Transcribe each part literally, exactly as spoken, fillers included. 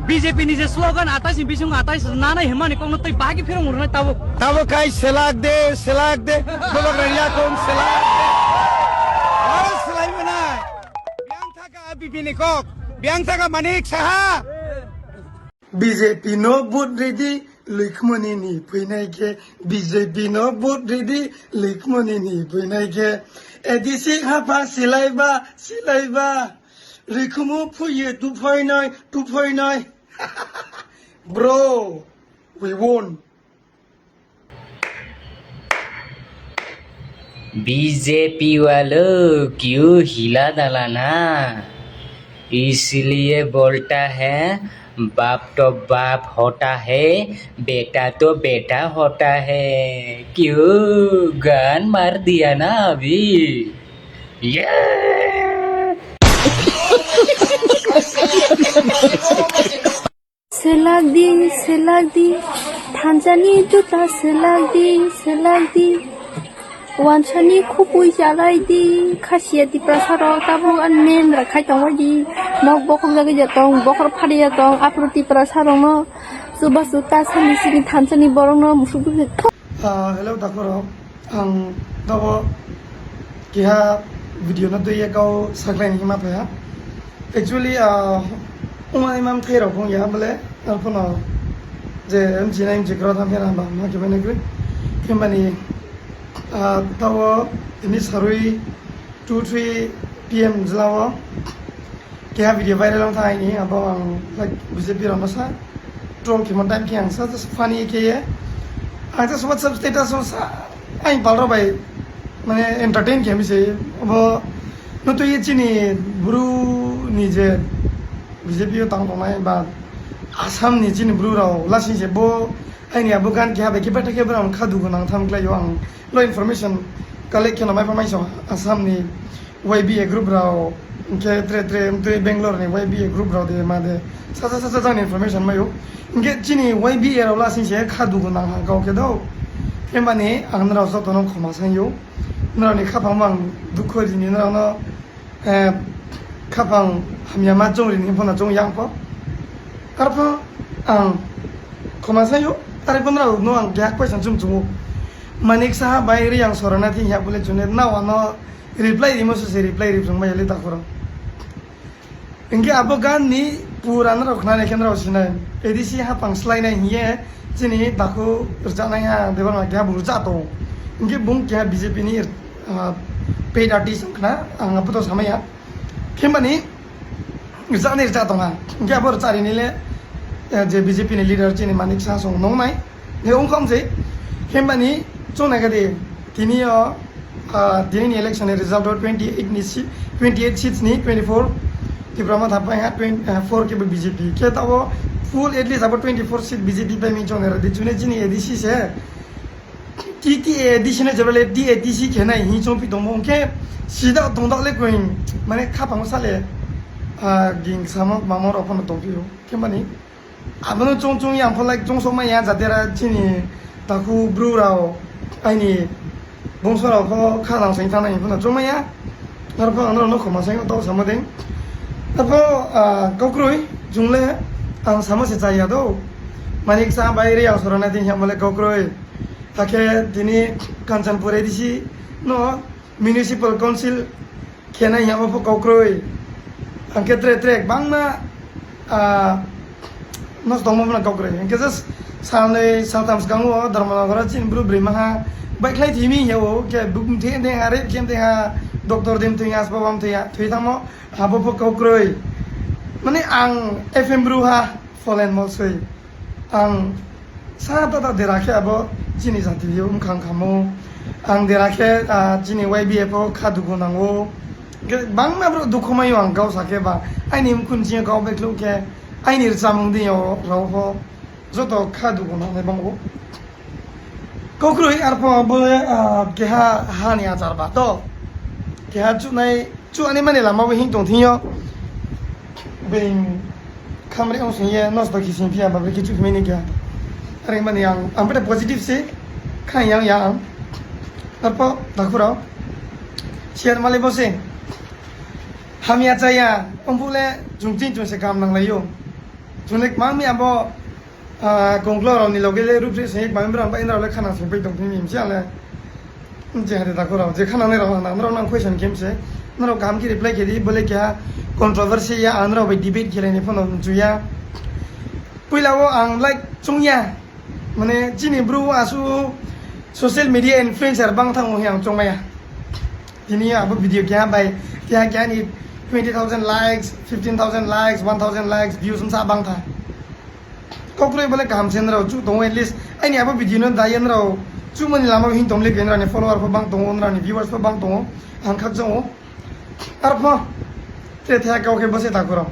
B J P ni je slogan atais ni bising atais nanai himani kokno tei bahagi phirong rwnai tabuk. Tabuk kai selak de, selak de, bobak rang yakung selak de. Aro selai mana? Biang thaka B P ni kok, biang thaka Manik Saha. B J P no vote ridi, Luikmoni ni phuinai khe, B J P no vote ridi, Luikmoni ni phuinai khe. A D C hapha silaiba, silaiba. Rikhumu phuye two point nine, two point nine. Bro, we won. B J P वालों क्यों हिला डाला ना, इसलिए बोलता है, बाप तो बाप होता है, बेटा तो बेटा होता है। क्यों गान मार दिया ना अभी? ये Selak di, selak di, thansani juta selak di, selak di. Wansani khupui chalai di, khasiya Tiprasa rok tabuk ani mem rak khai tongwai di. Nok bokhok jagwi ya tong, bokhor phari ya tong, aphuru Tiprasa rokno chubachu ta sani sini thansani borokno musuk dukhe. Ah, hello, dakurok. Ang dobo keha video no twi kau saklaini hima phaiha. Actually, ah, umani mam thai rok ya bole, arphuno je M G nine M G kro tham phera ba ma kebene gri. Kembani, ah, dobo ini sarui two three P M jlao. Keha video viral wng thang aini, abo ang, like, B J P rokno sa troll khemo time khe ang sa just funny khe ye. Ang just WhatsApp status o sa, ang palrok bai, mane, entertain khe mi se. Abo no to ye chini bru ni je B J P o tang tongnai ba Assam ni chini bru rok lasing se bo aini abo gan keha bai khe beta khe bra kha dugu nang tham klai o ang lo information collect khe no mai pha mai so Assam ni Y B A group rok, hwnkhe tre tre, tei Bangalore ni Y B A group rok de ma de, sacha sacha jani information mayo. Hwnkhe chini Y B A rok lasing se kha dugu nang ha kau khe do. Hemani ang norok jotono khoma sanyo. Norokni khaphang ang dukhu rini norokno, eh, khaphang hamya ma chong rini phano chong yang pho. Arpho ang khoma sanyo, tari pondra no ang kya question chum chungo. Manik Saha bai ri ang sorana thi ya bole chune na wano reply rimo suse reply ri phung bai le dakhoro. Hwnkhe abo gan ni pura norok khnanai khe norok sinai. A D C hapang slai nai hiye chini dakhu rwchapnai ha Debbarma keha bo rwchap tongo. Hwnkhe bung keha B J P ni, ah, paid artist wng khna ang abo to samaya. Khe mani rwchapnai rwchap tongha. Hwnkhe abo rwchapri ni le, eh, je B J P ni leader chini Manik Saha song nong nai. He wngkha wngse, hemani chongnai kha di, tini o, ah, tini ni election ni result o twenty eight ni si-, twenty eight seats ni twenty four Tipra Motha pai ha, twenty, ah, four khe bo B J P. Khe tabo full at least abo twenty four seat B J P pai mi chongnai rw di. Chune chini A D C se, T T A D C ne jebale T A D C khe nai hi chong pi tongmo. Hwnkhe sida tong dak le koi, mane khapang sale, ah, ging samo mamo rok phano tong pi o. Khe mani, Abono chong chong yang phalai chong sok maya jatera chini takhu bru rao aini bongso rao pho kha nang sai thang nai phano chong maya. Arpho ano no khoma sai to sama ding. Arpho, ah, kokroi chungle ang sama se chaya do. Manik sa bai ri ang sorana ding hamale kokroi. Hakhe tini Kanchanpur A D C no Municipal Council khenai hingmo pho kokroi. Hingkhe tre tre bangma, ah, nos tongmo phano kokroi. Hingkhe just salnwi saltham swkango Dharmanagar o chini bru bwrwi maha baikhlai thimi hiya o khe buk mthe de ha, rep khe mthe ha, doctor de mthe ha, asbaba mthe ha, thwi tamo abo pho kokroi. Mane ang F M bru ha, Pholen Molsoi. Ang sa ta ta dera khe abo chini jati yo wngkha wngkha mo. Ang dera khe, ah, chini Y B F o kha dugu nango. Khe bangma bro dukhu mayo ang kau sa khe ba. Aini mkhun chini kau bai khluk khe aini rwchapmung di yo rao pho joto kha dugu nangnai bango. Kokroi arpho bo, ah, keha hani achar ba to. Keha chunai Chu ani mani lama bo hing tong thing yo. Being khamri ong sing ye, nos to kising pia, ba kichu himini kya. Are mani ang, ang pete positive se, khan yang yang. Arpo, dakhurao. Share mali bo se. Hamya chaya, ong bule, jung tin jung se kam nang lai yo. Sunik mangmi abo, ah, kongklo rok ni loge le rupri sengik mangmi rok bai nrok le khana sengpai tong thimi msi ale. Je hade daku rok, je khana nai rok nang, nrok nang question kemse. Nrok kaham ki reply kedi, bole kya controversy ya, ang nrok bai debate khelai ni phano mchu ya. Puila o ang like chung ya. Mane chini bru asu social media influencer bang thango hi ang chong maya. Tini abo video kya bai kya kya ni twenty thousand likes, fifteen thousand likes, one thousand likes, views sa bang tha. Kokroi bole kaham se nrao chu tongo, at least aini abo video no dai nrao chu mani lama hin tom le ke nrao ni follower pho bang tongo, nrao ni viewers pho bang tongo, ang khak jongo. Arpho te the kau ke bose ta kuro.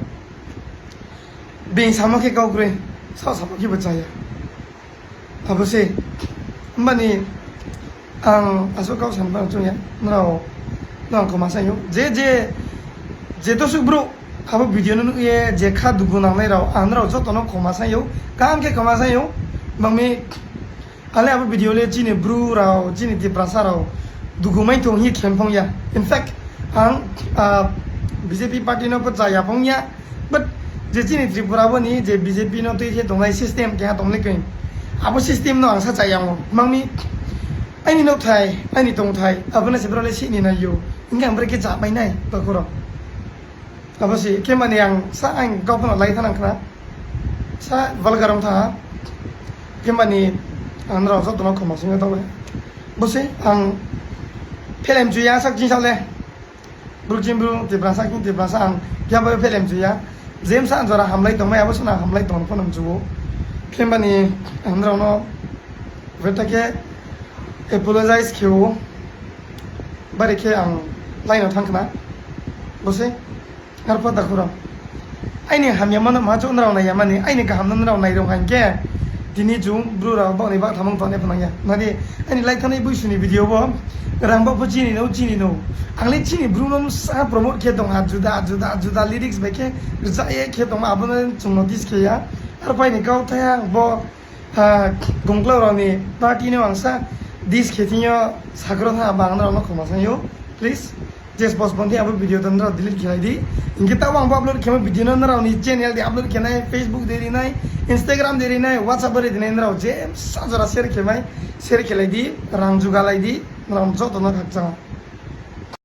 Bing samo ke kau kre, sa samo ke bachaya. Abo se, mani ang asok kau san bang chung ya, nrao, nrao ko masa yo. Je, je, je to suk bro, abo video no ye, je kha dugu nang nai rao, ang nrao joto no ko masa yo, kam ke ko masa yo, bang mi, ale abo video le chini bru rao, chini Tiprasa rao, dugu mai tong hi khem phong ya. In fact, ang, ah, B J P party no ko chaya phong ya, But je chini Tripura bo ni je B J P no twi khe tongnai system keha tongmani khe abo system no ang sa chaya mo mangmi aini nokthai aini tongthai abo na se bro le sini na yo hingke ang brekhe cha mai nai bakuro abo se khe mani ang sa ang kau phano lai thanang khna sa vulgar wng tha khe mani ang rok joto no khoma singyo tong bo se ang phelem chuya sak ching sa le. Bru chini bru Tiprasa kini Tiprasa ang phiya bai phelem chuya. James ang jora hamlai tongmai abo sana hamlai tong phano mchugo. Phimbani ang rokno beta khe apologize kheo. Bari khe ang line o thang khna. Bose arpha dakhura. Aini hamya mano machu nrao nai yamani, aini kaham no nrao nai rok hankhe. Tini chwng bru rok bokni bak thamung tongni phnang ya. Nadi aini like thanai buisuni video bo rang bok bo chini no, chini no. Ang le chini bru no sa promote khe tong ha, juda, juda, juda lyrics bai khe rwchap ye khe tong ma, abono chwng no diss khe ya. Arpha ni kau thaya bo, ha, gongklo rok ni party no ang sa diss khe thing yo sakro tha, abo ang nrao no khoma sang yo. Please. Just postpone di abo video to nrao delete khelai di. Hingke tabo ang bo upload khemo video no nrao ni channel di upload khenai, Facebook di rinai, Instagram di rinai, WhatsApp di rinai nrao je sajora share khemai, share khelai di, rang jugalai di, nrao joto no khakchang.